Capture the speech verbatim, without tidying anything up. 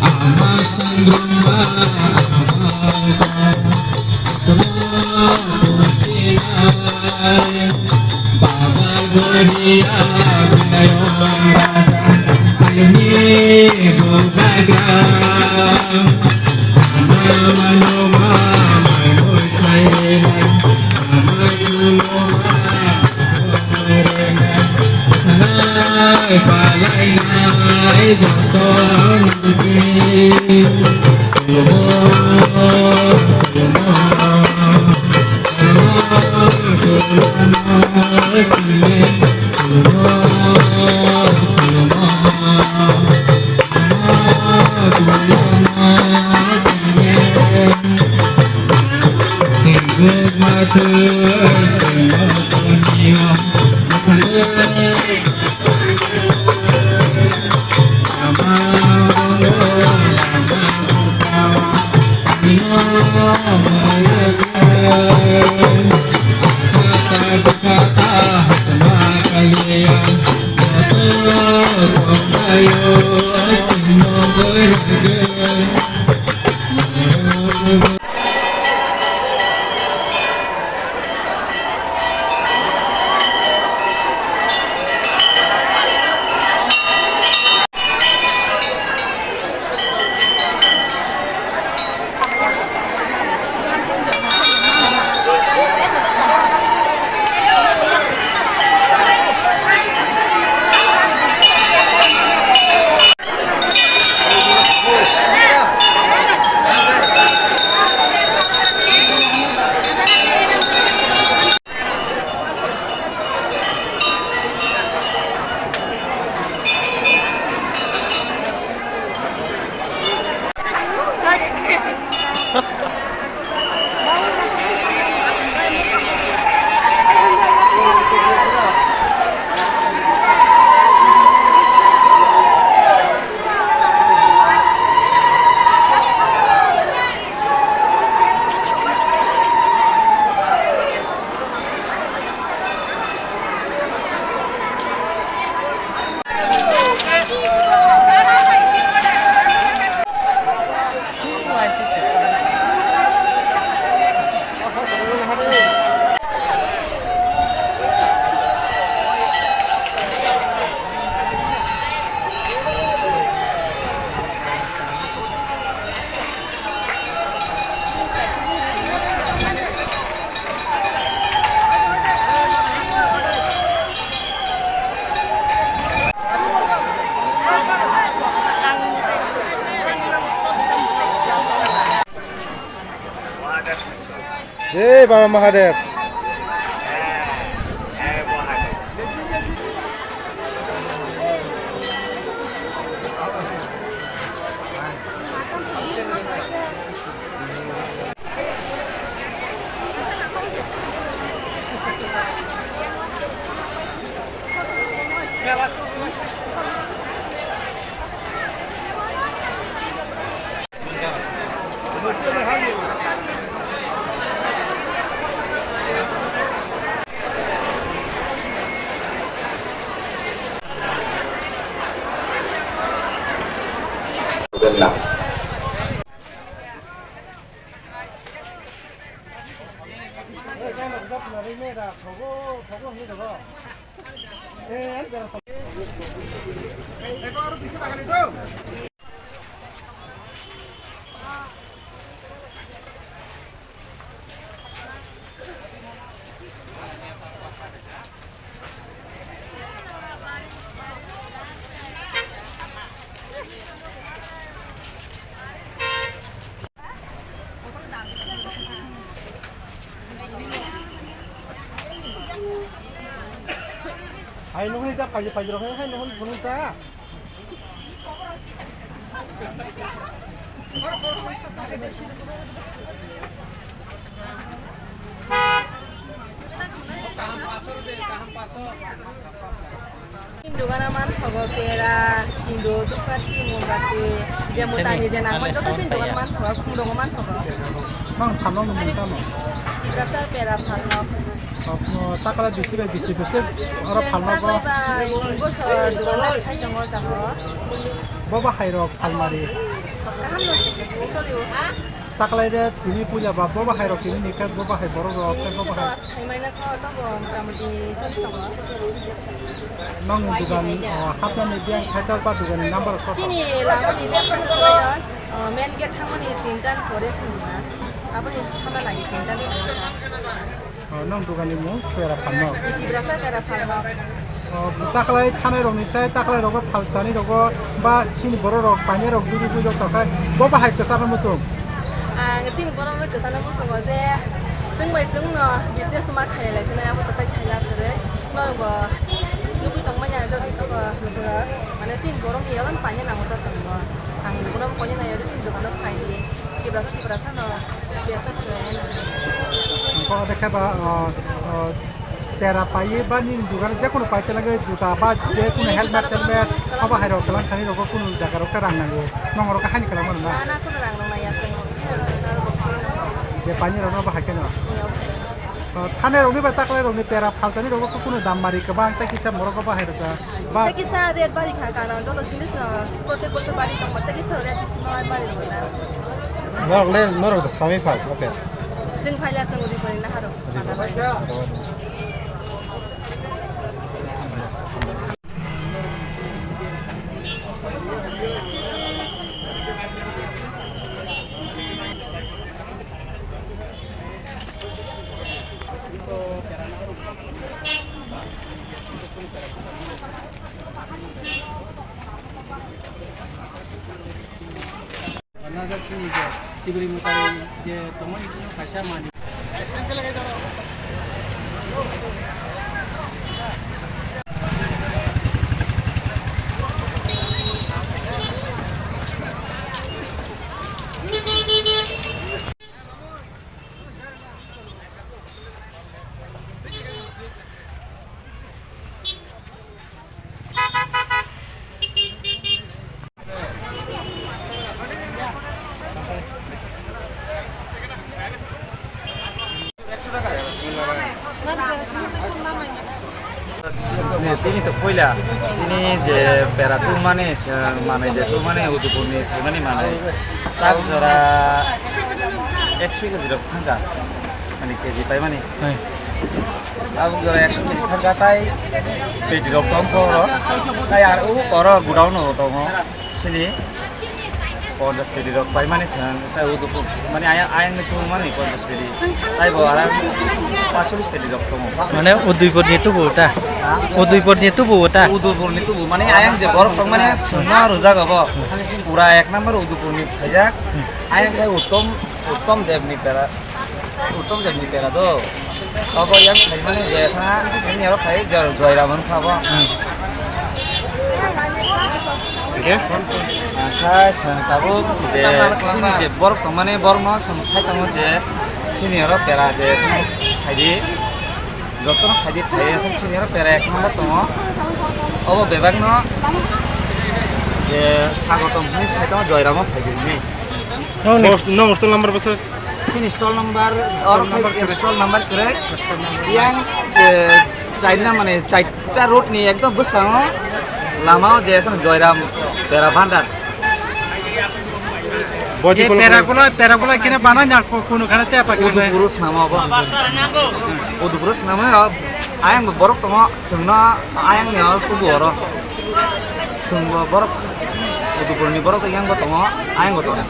Ama sandruma, ama kusinai, baba goria binayo raja, ayuni bogaga. Ama manuma, manu sainai, ama manuma. Palai nai joto nangji. Jai Baba Mahadev. Hai, nung hai ta, paji, paji rok hai, hai, nung hai, nung ta. Chini dogano manthogo pera, sindur, dhupkathi, mombati, je mwtai ni je nangmani joto chini dogano manthogo, khum rogo manthogo. Mang phalno nung tamo? Tiprasa pera phalno. Takala bisi bai bisi bwswk oro phalno bo? Bai tin bosor dogan khai tongo jaga o. Bo bahai rok phalmari. Kaham no choli o. Taklai de tini puila ba bo bahai rok tini ni khe bo bahai borok rok khe bo bahai. Tini to sai mai na kho to bo mota moti choli tongo. Nong ni dugan, oh, hapna ni biang khaita ba dugan ni number ko. Chini lama ni le phone ko, oh, main gate thangmani tinta ni pore sini ma. Aboni hama lagi tinta ni pore. Oh, nong dugan ni mung Pera Phalmok. Tiprasa Pera Phalmok. Oh, taklai thanai rok ni sai taklai rogo phaltani rogo ba chini borok rok paine rok duri duri rok takai bo bahai kwcharo muchung. Ang chini borok rok kwcharo muchungo je chwng bai chwng no business ma khailai sinai abo tatai saila kwrwi norok bo nugui tongmani ang jodi ko mane chini borok ni yalan paine nango ta chwng bo ang borok paine nai chini dogano phai di Tiprasa Tiprasa no bebsa khlai. Ang ko de khe ba, oh, oh, Pera paiwi ba nini dugan je kunu pai chalagwi juta ba je kunu helmet chelmet abo hai rok kwlang thani rok kunu jaga rok khe rang nangwi nong rok khe haini kwlang mano na? Na, na, kunu rang nang naiya chwng. Je paini rok no bo hai kheno. Yo. Thanai rok ni ba taklai rok ni pera phaltani rok kunu dam mari kwbang tei kisa morok bo hai rok ba. Tei kisa rate bari kha karon joto jinis no protek bosor bari tong tei kisa rate bisi no bari rok na. Norok le norok da sami phal oke. Chwng phaila chwng uri bari na haro. Najak sini je chibri mutai je tongmani kunu kaisa mani. Tini to puila tini je pera tumani manai je tumani Udupurni tumani manai tak jora ekso keji rok thangka ani keji paimani. Hai. Abo jora ekso keji thangka tai peti rok tong koro tai ar u koro godown no tongo sini. Ponchas peti rok paimani seng, tai Udupur, mani ayang, ayang ni tubu mani ponchas peti, tai bo arang pachulis peti rok tongo. Mane Udaipur ni tubu ta? Ha? Udaipur ni tubu ta? Udupur ni tubu, mani ayang je borok tong mani sengma rujak abo. Pura ek number Udupur ni khaijak, ayang khe Uttom, Uttom Dev ni pera. Uttom Dev ni pera do. Obo yang phaimani je sa sini aro phai Joy Ram wngkha bo. Hingke? Kha sang tabuk je sini je borok tongmani borok no sang sai tongo je sini aro pera je sang phaidi joto no phaidi phai sang sini aro pera ek number tongo. Obo bebak no je sagotom hwnwi sai tongo Joy Ram o phaidi hwnwi. Nong stall number bwswk? Sini stall number, oro khai stall number kwrwi. Yang, eh, China mane chaita road ni ekdom bwskango lama o je asano Joyram Pera Bhandar. Body Eh, colour pera colour? Gulo, pera gulo kene bana nya ko-, kono khana te apa kene. Udupuro swnamo abo. Udupuro swnamo, ayang bo borok tongo, chwngno ayang ni oro tubu oro. Chwngbo borok Udupurni borok yang bo tongo, ayang bo tongo.